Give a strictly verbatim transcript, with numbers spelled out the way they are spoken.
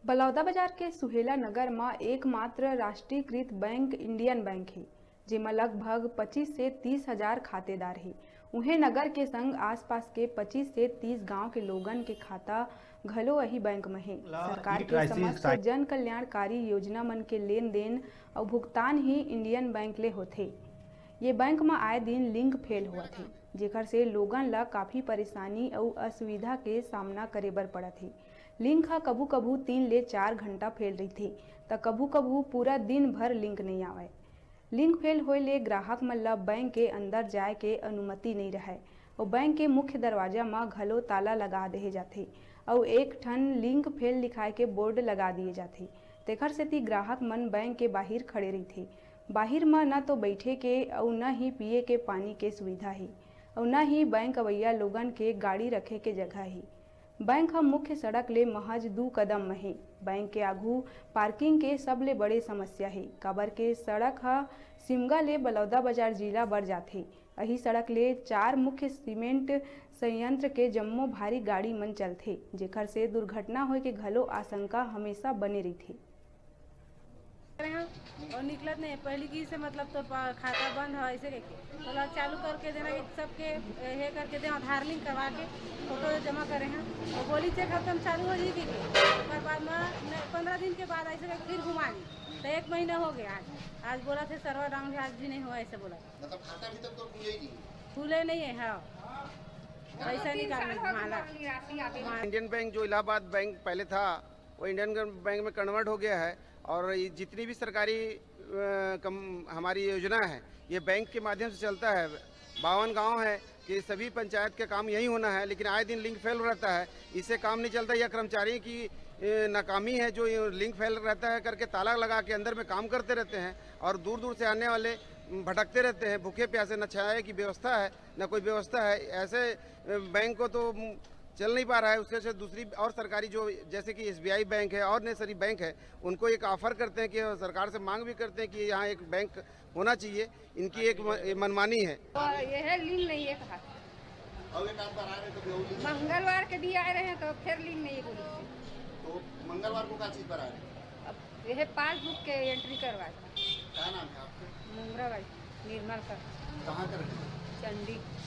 बलौदाबाजार के सुहेला नगर म एकमात्र राष्ट्रीयकृत बैंक इंडियन बैंक हे, जेमा लगभग पच्चीस से तीस हजार खातेदार हे। उहें, नगर के संग आसपास के पच्चीस से तीस गांव के लोगन के खाता घलो अही बैंक म हे। सरकार के समस्त जन कल्याणकारी योजना मन के लेन देन अउ भुगतान ही इंडियन बैंक ले होथे। ये बैंक म आए दिन लिंक फेल होवत हे, जेखर से लोगन ल काफी परेशानी अउ असुविधा के सामना करे बर पड़त हे। लिंक ह कभू-कभू तीन ले चार घंटा फेल रहिथे, त कभू-कभू पूरा दिन भर लिंक नइ आवय। लिंक फेल होए ले ग्राहक मन ल बैंक के अंदर जाए के अनुमति नइ रहय। अउ बैंक के मुख्य दरवाजा म घलो ताला लगा देहे जाथे अउ एक ठन लिंक फेल लिखाए के बोर्ड लगा दिए जाथे। तेखर सेती ग्राहक मन बैंक के बाहिर खड़े रहिथे। बाहिर म न तो बइठे के अउ न ही पिए के पानी के सुविधा हे अउ न ही बैंक अवइया लोगन के गाड़ी रखे के जगह हे। बैंक ह मुख्य सड़क ले महज दू कदम म हे। बैंक के आघू पार्किंग के सबले बड़े समस्या हे, काबर के सड़क ह सिमगा ले बलौदाबाजार जिला बर जाथे। अही सड़क ले चार मुख्य सीमेंट संयंत्र के जम्मो भारी गाड़ी मन चलथे, जेखर से दुर्घटना होए के घलो आशंका हमेशा बने रहिथे। करे हैं और निकलत नहीं है। पहली की से मतलब तो प-, खाता बंद है ऐसे करके, तो ला चालू करके देना कि सबके, ए, हे करके दे, आधार लिंक करवा के फोटो जमा करे हैं। और बोली चेक हफ्ता में चालू हो जाएगी कि ओकर बाद में न-, पंद्रह दिन के बाद ऐसे करके फिर घुमा दी। तो एक महीना हो गया आज। आज बोला थे सर्वर डाउन है, आज भी नहीं हुआ, ऐसे बोला। मतलब खाता अभी तक तो खुले ही नहीं है। खुले नहीं है, हाँ। पैसा निकालने को माला। इंडियन बैंक जो इलाहाबाद बैंक पहले था, वो इंडियन बैंक में कन्वर्ट हो गया है और ये जितनी भी सरकारी, अ, कम, हमारी योजना है, ये बैंक के माध्यम से चलता है। बावन गांव है कि सभी पंचायत का काम यही होना है, लेकिन आए दिन लिंक फेल रहता है, इससे काम नहीं चलता। यह कर्मचारी की, अ, नाकामी है जो ये लिंक फेल रहता है करके ताला लगा के अंदर में काम करते रहते हैं और दूर दूर से आने वाले, अम, भटकते रहते हैं, भूखे प्यासे, न छाया की व्यवस्था है, न कोई व्यवस्था है। ऐसे, अ, बैंक को तो, अम, चल नहीं पा रहा है। उसके से दूसरी और सरकारी जो जैसे कि एसबीआई बैंक है और नए सारी बैंक है, उनको एक ऑफर करते हैं कि सरकार से मांग भी करते हैं कि यहाँ एक बैंक होना चाहिए। इनकी एक म-, ये मनमानी है। और ये है लिंक नहीं है कहा। और एक आध बार आ रहे तो भी वो लिंक मंगलवार के भी आ रहे हैं तो फिर लिंक नहीं है बोली। तो मंगलवार को क्या चीज़ पर आ रहे हैं? अब यह पासबुक के एंट्री करवा था। क्या नाम है आपका? मुंगराबाई निर्मल का। कहाँ का रहने वाले? चंडी।